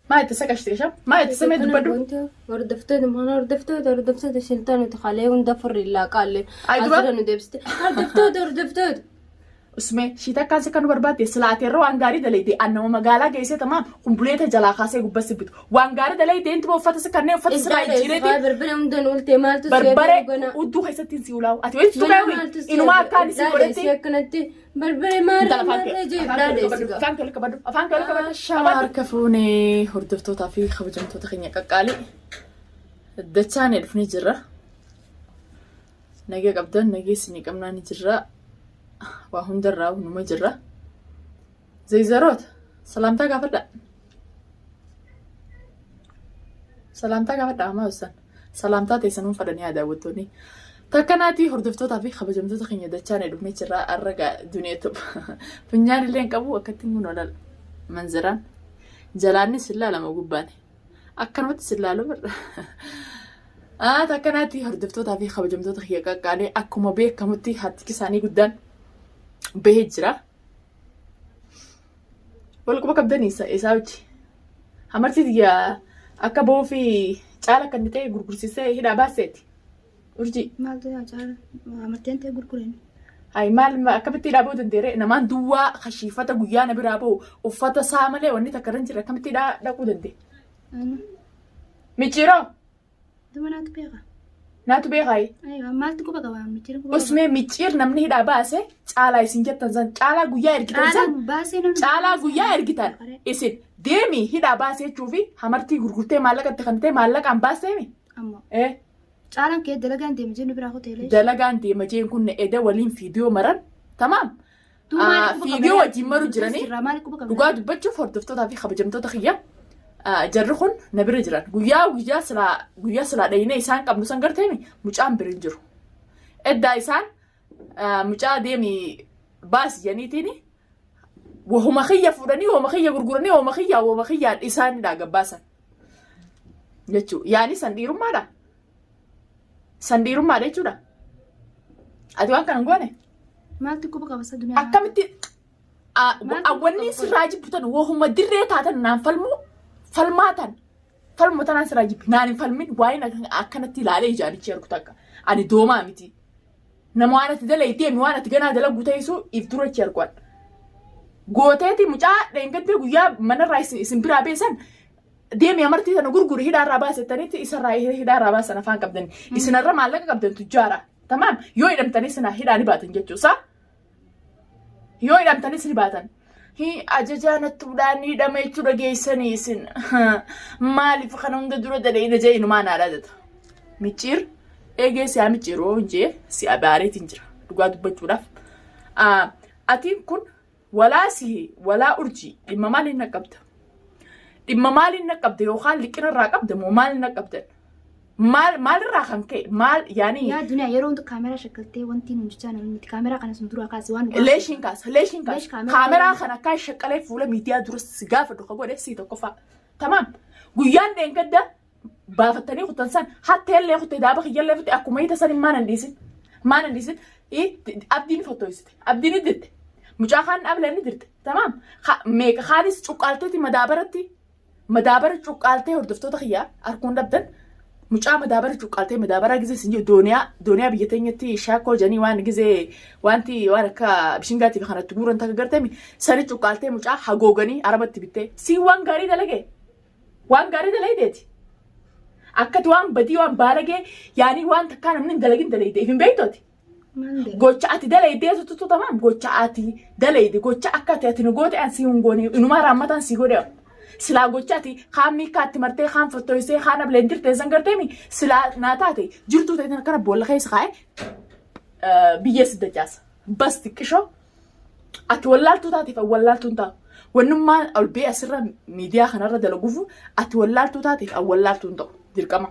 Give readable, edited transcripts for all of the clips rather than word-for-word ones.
Maa itti saqashte isham? Maa itti samee dubbadhu? Hordoftoota mana hordoftoota hordoftoota shiltaan kalee hunda furri laaqaalle. Ay, duba. Asirra nu deebiste. Hordoftoota hordoftoota. Usmee shii takkaan si kan nu barbaadde silaa ati irra waan gaarii dalayde an nama magaalaa geessee tamaam kumbuleeta jalaa kaasee gubbas si bitu. Waan gaarii dalayde inti uffata si kanneen uffata sirraa jijjiireeti Barbare hunda nu ulte maaltu si barbare gana. udduu keessatti si ulaa'u. Ati wayii tuqee Maaltu si inumaa akkaan si godhatti. akkanatti barbare maarree maarree jee dhaadhe si gaa. Afaan kee qabadhu. Afaan kee qabadhu. Shama harka fuunee hordoftootaa fi kabajamtoota keenya qaqqaalii. Dachaan dhufnee jirra. Nagee qabdan nagee isinii qabnaa ni jirra. Waa hundarraa numa jirra. Zayzaroota salaamtaa gaafadha. Salaamtaa gaafadha ammaa ibsan. Salaamtaa teessan hun fadhanii haa daawwattoonni. Takkanaatii hordoftootaa fi kabajamtoota keenya dachaan dhufnee jirra har'a gaa duniyaa funyaan illee hin qabu akkatti kun olal manziraan jalaannis hin laalama gubbaan. Akkanumatti sin laalu barra. Haa takkanaatti hordoftootaa fi kabajamtoota kiyya qaqqaalee akkuma beekamutti hattiki isaanii guddaan bahee jira. Wal quba qabdanii isaa hojii. Hamartii tiyya akka bahuu fi caala kan ta'e gurgursiisee hidhaa baaseeti. Urjii. Maaltu yaa caala amarteen ta'e gurguran. Hayi maal akkamitti hidhaa bahuu danda'e namaan duwwaa kashiifata guyyaa na biraa bahu uffata isaa malee wanni takka irra hin jirre akkamitti hidhaa dhaquu danda'e. Micciiroo Duma naatu beeka. Naatu beekaayi. Aywa maaltu quba qaba micciirri quba qaba. Usmee micciir namni hidhaa baase caalaa isin jettan san caalaa guyyaa ergitan san Caalaa baasee namni caalaa guyyaa ergitan isin deemi hidhaa baase jechuu fi hamartii gurgurtee maallaqa itti kennitee maallaqaan baaseemi. Ammoo Eh. Caalaan kee dalagaan deema jennu biraa hoteela. Dalagaan deema jeen kun eda waliin fiidiyoo maran tamaam. Fiidiyoo wajjin maru jiranii dhugaa dubbachuuf hordoftootaa fi kabajamtoota kiyya jarri kun na bira jiran guyyaa guyyaa silaa guyyaa silaa dhayinee isaan qabnu san garteemi mucaan bira hin jiru. Eddaa isaan mucaa deemi baasi janiitiin wahuma kiyya fuudhanii wahuma kiyya gurguranii wahuma kiyya wahuma kiyya isaanidha gabbaasan. Jechuu yaani san dhiirummaadha. San dhiirummaadha jechuudha. Ati waan kana hin goone. Maaltu quba qaba isa duniyaa? Akkamitti Maaltu wanni sirraa jibbu tan wahuma dirree taatan naan falmuu falmaa tan falmu tanaan sirraa jibbi naan hin falmin waa'een akkanatti ilaalee ijaanichi argu takka ani doomaa miti. Nama waan ati dalaytee mi waan ati ganaa dalagu ta'isuu if dura achi argu. Gooteeti mucaa dheengaddee guyyaa manarraa isin biraa beesan deemi amartii tana gurguri hidhaarraa baasettanitti isarraa hidhaarraa baasan afaan qabdani. Isinarra maallaqa qabdan tujjaara. Tamaam yoo hidhamtanis na hidhaa ni baatan jechuusaa. Yoo hidhamtanis ni baatan. Hi ajajaa nattuudhaan ni hidhama jechuu dhageessanii isin. Maaliif kana hunda dura dalayna jee inumaa naa dhaadata. Micciir eegee si'aa micciiroo jee si abaareetiin jira dhugaa dubbachuudhaaf. Atiin kun Walaa sihi walaa urjii dhimma maaliin na qabda? Dhimma maaliin na qabda yookaan liqina irraa qabda moo maaliin na qabdan? Maal maalirraa kan ka'e maal yaani Yaa duniyaa yeroo hunda kaameraa shakkaltee wanti nuun jechaa namni miti kaameraa kana sun duraa kaasi waan dhugaa. Leeshiin kaasa leeshiin Leesh kaasa kaameraa kaameraa kana akkaan shaqqalee fuula miidiyaa dura si gaafadhu ka godhe si tokkoffaa. Tamaam guyyaan dheengadda baafattanii kuttan san hatteellee kutte daaba kiyyallee kutte akkuma hiita san maan hin dhiisin maan hin dhiisin abdiin fottoysite abdiin ni dirte mucaa kaan ablee ni dirte tamaam meeqa kaanis cuqqaalteeti madaabaratti madaabara cuqqaaltee hordoftoota kiyyaa arkuun dhabdan mucaa madaabara cuqqaaltee madaabaraa gizee isin jiru dooniyaa dooniyaa biyya teenyatti shaakoo janii waan gizee wanti waan akka bishingaatti fi kanatti guuran takka garteemi sani cuqqaaltee mucaa hagooganii arabatti bittee siin waan gaarii dalagee Waan gaarii dalaydeeti. Akkati waan badii waan baalagee yaanii waan takkaa namni hin dalagin dalayde if hin beektu ati. Gocha ati dalaydee tuttu tamaam gocha ati dalayde gocha akka ati ati nu goote an si hin goone inumaa raammataan si godhe. Silaa gocha ati kaan miikkaatti martee kaan fottoysee kaan ableen dirtee san garteemi silaa naa taate jirtuu ta'e kana boolla keessa kaa'e biyyee si dachaasa. Bas xiqqishoo Ati wallaaltuu taateef an wallaaltuu hin taatu. Wannummaan ol bee asirra miidiyaa kanarra dalaguufu ati wallaaltuu taateef an wallaaltuu hin ta'u. Dirqama.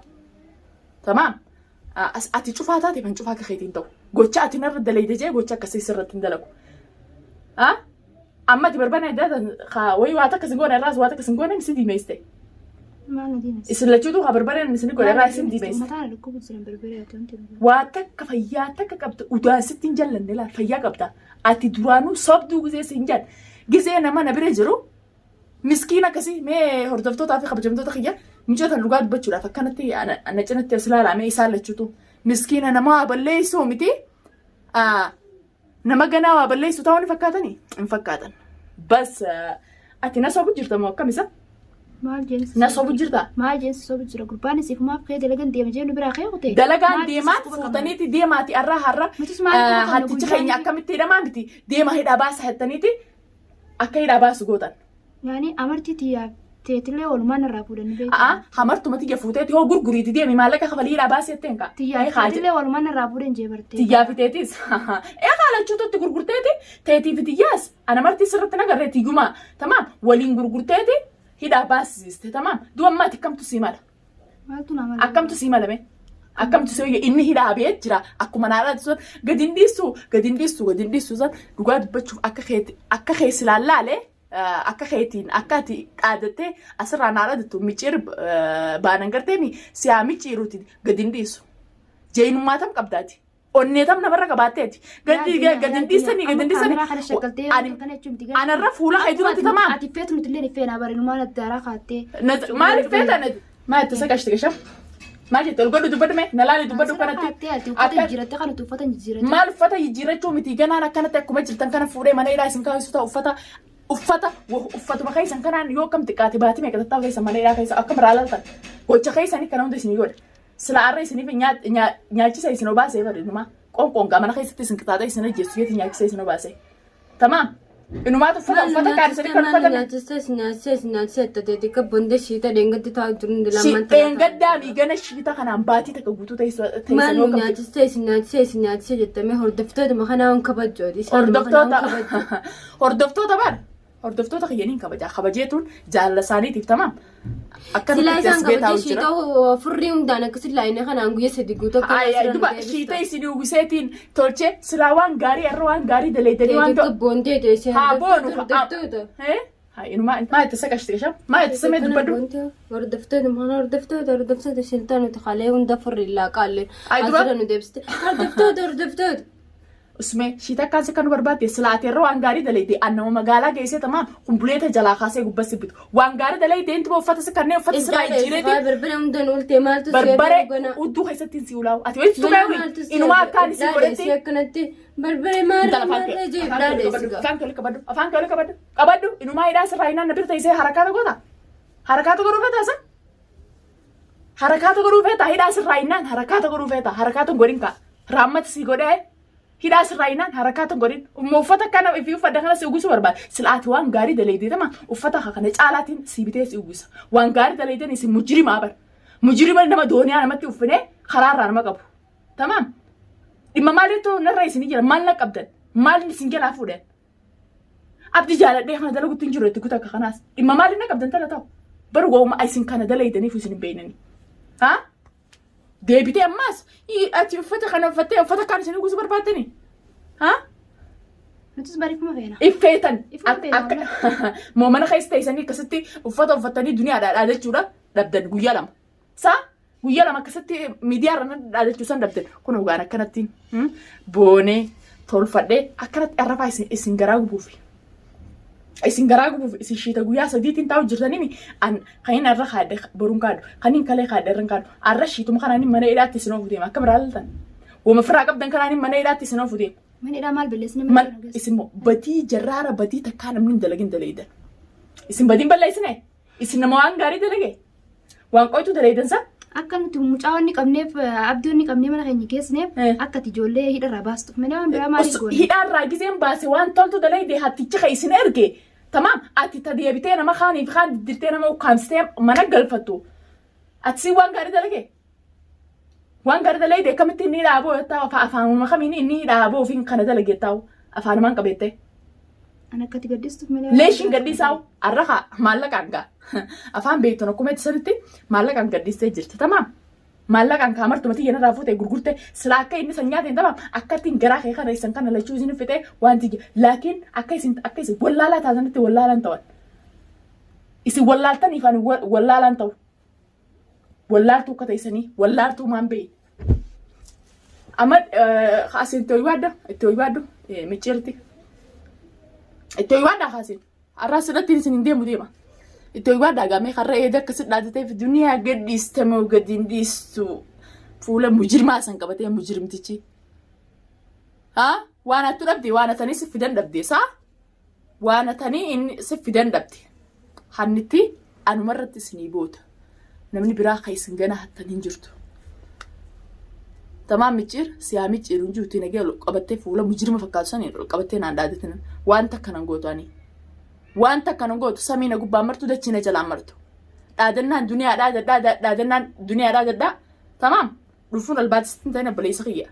Tamaam. Ati cufaa taateef an cufaa akka keetii hin ta'u. Gocha ati narra dalayde jee gocha akkasii sirratti hin dalagu. Amma ati barbana wayii waa takka sin goone irraas waa takka sin goone si diimeessite. Maal na diimeesse? Isin lachuutu haa barbareen isin godhe irraa isin diimeesse. Mataa na dhukkubu jiran barbaree ati wanti nu Waa takka fayyaa takka qabda udaan sitti hin jallanne laal fayyaa qabda. Ati duraanuu sobduu gizee si hin jal. Gizee nama na bira jiru Miskiin akkasii mee hordoftootaa fi kabajamtoota kiyya micoota dhugaa dubbachuudhaaf akkanatti ana cinatti as ilaalaa mee isaan lachuutu miskiina nama waa balleessuu miti nama ganaa waa balleessu ta'uu ni fakkaatanii hin fakkaatan. Bas ati na sobu jirta moo akkam isa? Maal jeensi? Na sobu jirta? Maal jeensi sobu jira? Gurbaan isiif maaf kee dalagan deema jee nu biraa kee kutee? Dalagaan Maal deemaat quba qabna? fuutaniiti deemaati arra har'a Nutis maal quba qabna hattichi guyyaan keenya akkamitti hidhamaa miti deema hidhaa baasa jettaniiti akka hidhaa baasu gootan. Yaani amartii tiyyaaf teetillee walumaan irraa fuudhanii beeku. A'a hamartuma tiyya fuuteeti hoo gurguriiti deemi maallaqa kafalii hidhaa baasi jetteen kaa. Tiyyaaf teetillee walumaan irraa fuudhan jee bartee. Tiyyaa fi teetis. Ee haalachuutu itti gurgurteeti teetii fi tiyyaas ana martii sirritti nagarree tiyyumaa tamaam waliin gurgurteeti hidhaa baasiste tamaam du'a ammaati akkamtu sii mala. Maaltu naa mala? Akkamtu sii malame? Akkamtu sii wayya? Inni hidhaa ba'ee jira. Akkuma naadhaa sun gadi hin dhiistu, gadi hin dhiistu, gadi hin dhiistu san dhugaa dubbachuuf akka keeti akka kee silaan laale akka keetiin akka ati dhaadattee asirraa naa dhaadattu micciir baanan garteemi si haa micciiruuti gadi hin dhiisu. Jeenummaa tam qabdaati. Onnee tam namarra qabaatteeti. Gadi gadi hin dhiistanii gadi hin Kaameraa kana shakkaltee dhiistanii. kana jechuun miti. Anarra fuula kee duratti tamaam. Ati feetu nuti illee ni feenaa bareedumaan addaaraa kaattee. Maaliif feetan ati? Maal itti saqashti qasham? Maal jette ol godhu dubbadhu mee? Na laali dubbadhu Kanatti. kanatti. Ati uffata Akka jijjiirattee kan uffata jijjiirattee. maal uffata jijjiirrachuu miti ganaan akkanatti akkuma jirtan kana fuudhee mana hidhaa isin kaa'u ta'u uffata uffata uffatuma keessan kanaan yoo akkam xiqqaate baatii meeqa tattaa'u keessa mana hidhaa keessa akkam irraa laaltan gocha keessanii kana hunda isin godhe. Sila arra isiniif nyaachisa isin obaasee bareeduma qoonqoon gaa mana keessatti isin qixaaxa isin ajjeessu jeeti nyaachisa isin obaasee. Tamaam. Inumaatu uffata uffata kaan isin kan uffatan. Nyaachistee nyaachistee nyaachistee ta'e xiqqa bondee shiita dheengatti taa'u jiru hundi lamaan Dheengaddaa miigana shiita kanaan baatii takka guutuu teessoo Maal nu nyaachistee nyaachistee nyaachistee jettamee hordoftootuma kanaa hun kabajooti. Hordoftoota hordoftoota bar hordoftoota kiyyaniin kabajaa kabajeetuun jaalala isaaniitiif tamaam. Akka Silaa nuti isaan as beetaa kabajee jira. shiita furrii hundaan akkasi laayina kanaan guyyaa sadi guutuu akka Ay, duba shiita isin uwwiseetiin tolchee silaa waan gaarii irra waan gaarii daleedanii waan Xiqqa bondee teessee Haa boonu hordoftoota. Haa inumaa maa itti saqashte qasham maa itti samee dubbadhu. Hordoftoota mana hordoftoota hordoftoota shiltaa nuti kalee hunda furrii laaqaalle Ay, duba. asirra nu deebiste hordoftoota hordoftoota. Usmee shiita akkaan si kan barbaadde silaa ati irra waan gaarii daleedee annama magaalaa geessee tamaam kumbuleeta jalaa kaasee gubbas si bitu waan gaarii daleedee inti uffata si kanneen uffata sirraa jijjiireeti Barbare hundaan ooltee maaltu barbare udduu keessatti si ulaa'u ati wayii tuqee inumaa akkaan isin godhatti akkanatti barbare Intala maarree afaan kee maarree jee afaan kee dhaadheessi qabadhu afaan kee qabadhu afaan kee qabadhu qabadhu inumaa hidhaa sirraa hinaan na bira teessee harakaata goota harakaata godhuu feetaa isa harakaata godhuu feetaa hidhaa sirraa hinaan harakaata godhuu feetaa harakaata hin godhin kaa raammata si godhee hidhaa sirraa hinaan harakaata hin godhin umma uffata kana fi uffata kana si uwwisuu barbaada silaati waan gaarii daleeydeetama uffata kana caalaatiin si bitee si uwwisa waan gaarii daleeyden isin mujrimaa bar mujrima nama dooniyaa namatti uffinee karaarraa nama qabu tamaam dhimma maaliitu narra isinii jira maal na qabdan maal isin jalaa fuudhan abdi jaaladhee kana dalagutti hin jiru itti kuta akka kanaas dhimma maaliin na qabdan tana ta'u baru waa'uma isin kana dalaydaniif isin hin beeynani haa deebitee ammaas ati uffata kana uffattee uffata kaan isin uwwisuu barbaaddanii haa Nutis bariifuma feena. Iffeetan Ifuma feena. akka moo mana keessa teessanii akkasitti uffata uffattanii duniyaadhaa dhaadachuudha dhabdan guyyaa lama saa guyyaa lama akkasitti miidiyaa irra dhaadachuu san dhabdan kun dhugaan akkanatti boonee tolfadhee akkanatti arrafaa isin garaa gubuufi. Isin garaa gubuuf isin shiita guyyaa sadiitiin taa'u jirtanii an kan inni arra kaadhe boruun kaadhu kan inni kalee kaadhe irra kaadhu arra shiituma kanaan mana hidhaatti isin oofu deema akka biraa laltan. Wama firraa qabdan kanaan mana hidhaatti isin oofu deema. Mana hidhaa maal balleessine Man mana hidhaa isin moo badii jarraara badii takkaa namni hin dalagin dalaydan. Isin badiin balleessine isin nama waan gaarii dalage waan qoytu dalaydan sa Akka nuti mucaa wanni qabneef abdii wanni qabnee mana keenya geessineef akka ati ijoollee hidharraa baastuuf malee waan biraa maaliif goone? Hidhaarraa gizeen baase waan toltu dalayde hattichi ka isin erge tamaam ati ta deebitee nama kaaniif kaan diddirtee nama ukkaamsitee mana galfattu ati si waan gaarii dalage waan gaarii dalayde akkamitti inni dhaaboo yoo ta'u afaanuma kamiin inni dhaaboo ofiin kana dalage ta'u afaanumaan qabeette. An akka ati gaddistuuf malee. Leeshin gadhiisaa arra kaa maallaqaan gaa afaan beektuun akkuma itti sanitti maallaqaan gadhiistee jirti tamaam maallaqaan kaa martuma tiyya narraa fuute gurgurte sila akka inni san nyaateen tamaam akka ittiin garaa kee kana isan kana lachuu isin fixee waan tiyya laakiin akka isin wallaalaa taatanitti wallaalaan ta'an isin wallaaltaniif ani wallaalaan ta'u wallaaltuu akka ta'isanii wallaaltuu maan beeyi amma kaasin itti hoywaadda itti hoywaaddu micciirti itti hoywaadda kaasin arraa sirratti isin hin deemu deema. Itti hoywaa dhaagamee karra eeda akkasi dhaadateef duniyaa gad dhiiste moo gad hin dhiistu. Fuula mujirmaa san qabatee mujirmtichi. Haa waan hattu dhabde waan hatanii si fidan dhabde saa waan hatanii inni si fidan dhabde. Hannitti anumarratti isinii boota. Namni biraa kan isin gana hattan hin jirtu. Tamaa micciir siyaa micciiru hin jirtu nagee ol qabattee fuula mujirma fakkaatu saniin ol qabattee naan dhaadatin waan takka nan gootu ani. Waan takka nan gootu samii na gubbaan martu dachii na jalaan martu. Dhaadannaan duniyaa dhaadadhaa dhaadannaan duniyaa dhaadadhaa tamaam dhufuun albaatisitti hin ta'in obboleessa kiyya.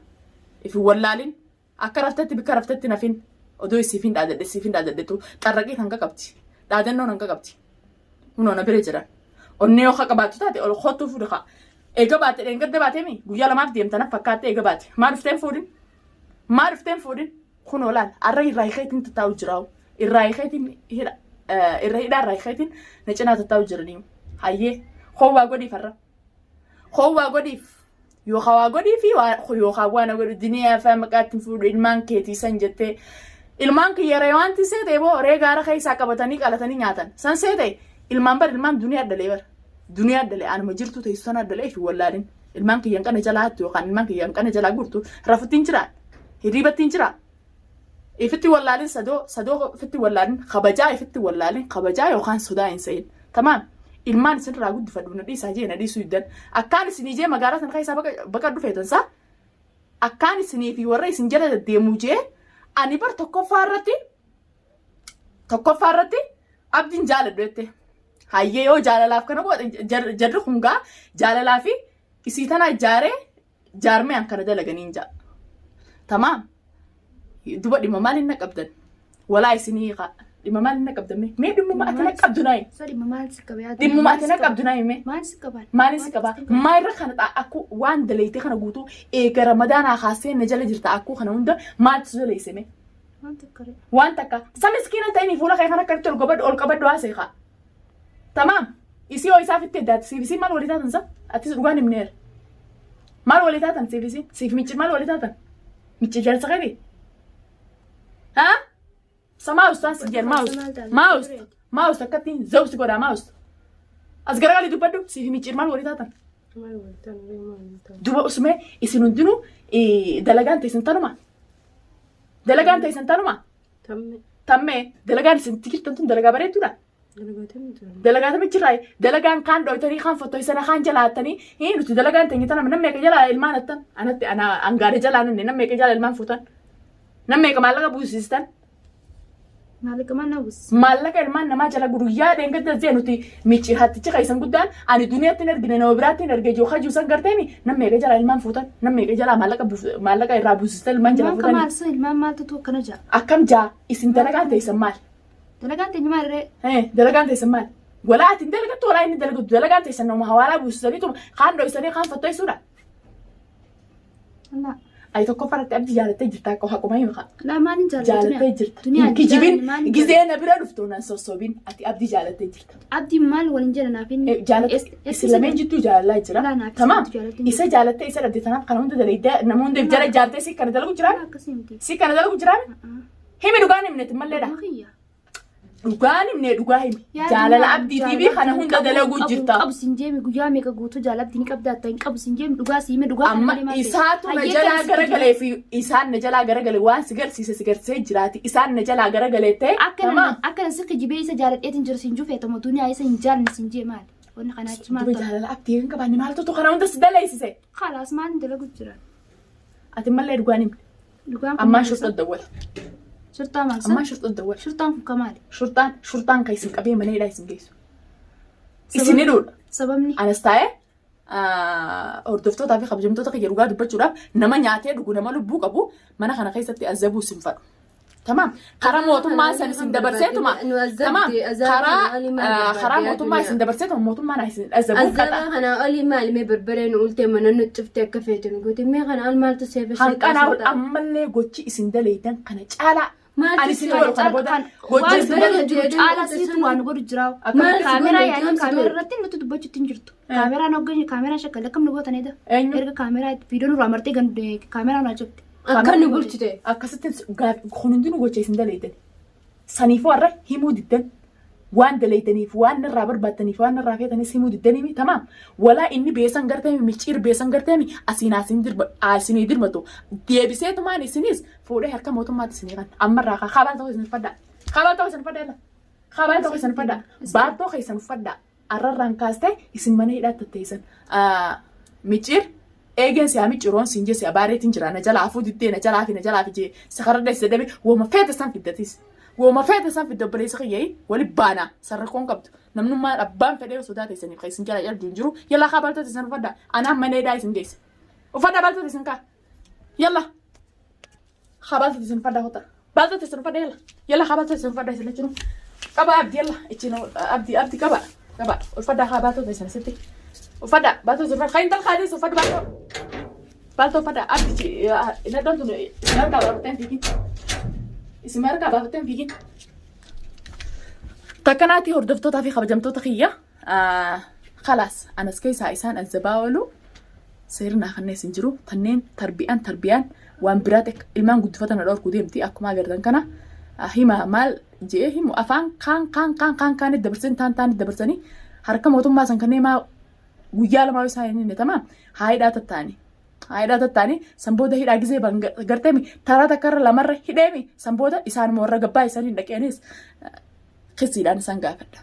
If hin wallaalin akka raftetti bikka raftetti nafin odoo isiif hin dhaadadhe siif hin dhaadadhetu xarraqii kan qaqabdi dhaadannoon kan qaqabdi. Kunoo na bira jiran. Onnee yoo qabaattu taate ol kottuu fuudhi kaa. Eega baate dheengadda baatee mi guyyaa lamaaf deemta na fakkaatte eega baate. Maa dhufteen fuudhin? Maa dhufteen fuudhin? Kunoo laal arra irraa hiikeetiin tattaa'u jiraa'u. Irraa hiikeetiin hidha irra hidhaa irraa hiikeetiin na cinaa tattaa'u jiranii. Hayyee hoowwaa godhiif har'a. Hoowwaa godhiif. Yookaan waa godhii fi yookaan waa na godhu diniyaa fi maqaa ittiin fuudhu ilmaan keetii san jettee ilmaan kiyya ree wanti see ta'e boo ree gaara keessaa qabatanii qalatanii nyaatan san see ta'e ilmaan bar ilmaan duniyaa addalee bar duniyaa addalee anuma jirtu teessu sana addalee fi wallaalin ilmaan kiyyan qana jalaa hattu yookaan ilmaan kiyyan qana jalaa gurtu rafuttiin jiraan hirriibattiin jiraa ifitti wallaalin sadoo sadoo ifitti wallaalin kabajaa ifitti wallaalin kabajaa yookaan sodaa hin se'in tamaam ilmaan isin irraa guddifadhu na dhiisaa jee na dhiisuu diddan akkaan isinii jee magaalaa sana keessaa baqa dhufeetan saa akkaan isinii fi warra isin jala deddeemuu jee ani bar tokkoffaa irratti abdiin jaaladhu jette hayyee yoo jaalalaaf kana godhe jarri kun gaa jaalalaa fi isii tana ijaaree jaarmee kana dalaganiin ja'a. Tamaam. Duba dhimma maaliin na qabdan? Walaa isinii hiikaa. Dhimma maaliin na qabdan mee? Mee dhimmuma ati na qabdu naayi. Sa dhimma maal si qaba yaa Dhimmuma ati na qabdu naayi mee? Maal si qaban? Maaliin si qaba? Maa irra kana akkuu waan daleeyte kana guutuu eega ramadaanaa kaasee na jala jirta akkuu kana hunda maaltu si daleeyse mee? Waan takka ree. Waan takka. Sa miskiina ta'ini fuula kee kana akkamitti ol qabadhu ol qabadhu haasa'e kaa. Tamaam. Isii hoo isaaf itti eddaati. Siif isiin maal walii taatan sa? Atis dhugaan himneera. Maal walii taatan siif isiin? Siif micci maal walii taatan? Micci jaarsa keeti? Haa? Sa maa ustaan si jedhan maa ustu? Maa ustu? Maa ustu akkattiin zawsi godhaa maa ustu? As garagalii dubbadhu siif micci maal walii taatan? Maal waltaan ree maal waltaan? Duba usmee isin hundinuu dalagaan teessan tanuma. Dalagaan teessan tanuma. Tamme. Tammee dalagaan isin jirtan tun dalagaa bareedduudha. Dalagaatamii ture. Dalagaa jirraa dalagaan kaan dhoytanii kaan fottoysana kaan jalaattanii nuti dalagaan teenya tana nam meeqa jalaa ilmaan hattan anatti ana angaada jalaa nanne nam meeqa jalaa ilmaan fuutan nam meeqa maallaqa buusistan Maallaqa maal na buus? Maallaqa ilmaan namaa jala guyyaa dheengadda zee nuti micci hattichi keessan guddaan ani duniyaatti hin argine nama biraatti hin arge jiru hajuu san garteemi nam meeqa jalaa ilmaan fuutan nam meeqa jalaa maallaqa irraa buusistan ilmaan jala Ilmaan fuutan. maal sun ilmaan maaltu akkana jaa? Akkam jaa isin dalagaan teessan maal? Dalagaan teenya maal ree? Dalagaan teessan maal? Walaa ati hin dalagattu walaa inni dalagattu dalagaan teessan nama hawaalaa buusisaniitu kaan dhoysanii kaan fottoysuudha. Allaa. Ayi tokkoffaa irratti abdii jaalattee jirta akka haquma hima kaa. Laa maaliin jaalladhu? Jaalattee jirta. Duniyaa Hin kijibin maaliin gizee na bira dhuftu nan sossobin ati abdii jaalattee jirta. Abdiin maal waliin jedha naaf inni? Jaalatte isin lameen jidduu jaalalaa jira. Laa naaf Tamaam. isin jaalattiin Isa jaalattee isa dhabde tanaaf kana hunda dalagdee nama hunda jala jaartee si kana dalagu jiraa? Akkasii miti. Si kana dalagu jiraa? Himi dhugaan himneeti malleedha. Dhuguma kiyya. Dhugaan himne dhugaa himi. Yaa Jaalala duniyaa, abdiitii fi jaalala kana hin hunda qabu, dalaguu hin qabu, jirta. hin qabu sin jeemi guyyaa meeqa guutuu jaalabdi ni qabda atta hin qabu sin jeemi dhugaa si hime dhugaa kana Amma malee maal ta'e? isaatu na Hayyee jalaa kan si garagalee fi isaan na jalaa garagalee waan si garsiise si garsiisee jiraati. Isaan na jalaa garagalee ta'e. Akka Tamaam. nama akka si kijibee isa jaaladheetiin jiru sin jufee tomo duniyaa isa hin jaalne sin jee maali? Wanni kana achi maal Duba ta'u? jaalala abdii kan qabaanne maaltu kana hunda si daleessise? Khalaas maal dalagu jira? Ati mallee dhugaan himne. Dhugaan kun Ammaa maal shurxaa isa? dawwala. Shurxaa maal Ammaa isa? shurxaa dawwala. Shurxaan kun kamaali? Shurxaan kan isin qabee mana hidhaa isin geessu. Isin hidhuudha. Sababni Anas taa'ee hordoftootaa fi kabajamtoota kiyya dhugaa dubbachuudhaaf nama nyaatee dhugu nama lubbuu qabu mana kana keessatti azabuu isin fadhu. Tamaam. Karaa mootummaa san isin dabarseetuma. Nu azabde, Tamaam. azaba Karaa kana olii maal barbaadde karaa yaa mootummaa isin duniyaa? dabarseetuma mootummaan isin azabuu Azaba qata. kana olii maal mee barbaree nu ultee mana nu cufte akka feete nu goote mee kana ol maaltu seefa Hanqanaa ol ammallee gochi isin daleeytan kana caalaa. Maaltu Ani isin seefa godhu kana booda gochi waan isin barbaree godhu daleeytan. jiru jedhu caalaa jedhu siitu waan godhu jira. Maal si Kaameraa godhe yaa'anii jaamsi kaameraa godhe? irratti nuti dubbachuutti hin jirtu. Kaameraan hogganyu kaameraan shakkala akkam nu gootanidha. Eenyu? Erga kaameraa viidiyoo nurraa martee kaameraa nurraa cufte. Akka nu bulchite. Akkasitti kun hundinuu gocha isin daleeytan. Saniifuu har'a himuu diddan. Waan daleeytaniif waan narraa barbaattaniif waan narraa feetanis himuu diddaniimi tamaam. Walaa inni beesan garteemi micciir beesan garteemi asiin asiin dirba asinii dirmatu deebiseetumaan isinis fuudhee harka mootummaatti isinii kan ammarraa kaa kabaa ta'uu isin uffadhaa. Kabaa ta'uu isin uffadhaa yalla. Kabaa ta'uu isin uffadhaa. Baattoo keessan uffadhaa. Arrarraan kaastee isin mana hidhaatti tatteessan. Micciir eegeen si haa micciiroon siin jee si abaareetiin jira na jalaa hafuu diddee na jalaa fi na jalaa fi jee si karadha si dadhabe wooma feete san fiddatis. Wooma feete san fidda obboleessa kiyyayi wali baana san rakkoon qabdu. Namnummaan abbaan fedhee sodaa teessaniif kan isin jalaa jaldu hin jiru. Yallaa kaa baltoo teessan uffadha. Anaan mana hidhaa isin geessa. Uffadha baltoo teessan kaa. Yalla. Haa baltoo teessan uffadha kota. Baltoo teessan uffadha yalla. Yalla haa baltoo teessan uffadha isin lachuu. Qaba abdi yalla. Ichi abdi abdi qaba. Qaba. Uffadha haa baltoo teessan asitti. Uffadha baltoo teessan uffadha. Kan intal kaadis uffadhu baltoo. Baltoo uffadha abdi nadhoon tun isin harkaa baafatteen fiigin. Isin harkaa baafatteen fiigin. Takkanaati hordoftootaa fi kabajamtoota kiyya. Khalaas anas keessaa isaan azzabaa oolu seerri naa kanneen isin jiru tanneen tarbiyaan tarbiyaan waan biraati ilmaan guddifatan na dhorkuu deemti akkuma agartan kana hima maal je'ee himu afaan kaan kaan kaan kaan kaan dabarsanii taan taan dabarsanii harka mootummaa san kanneen maa guyyaa lamaa isaa hin inni tamaam haa hidhaa tattaani haa hidhaa tattaani san booda hidhaa gizee garteemi taraa takkarra lamarra hidheemi san booda isaanuma warra gabbaa isaanii dhaqeenis kisiidhaan isaan gaafadha.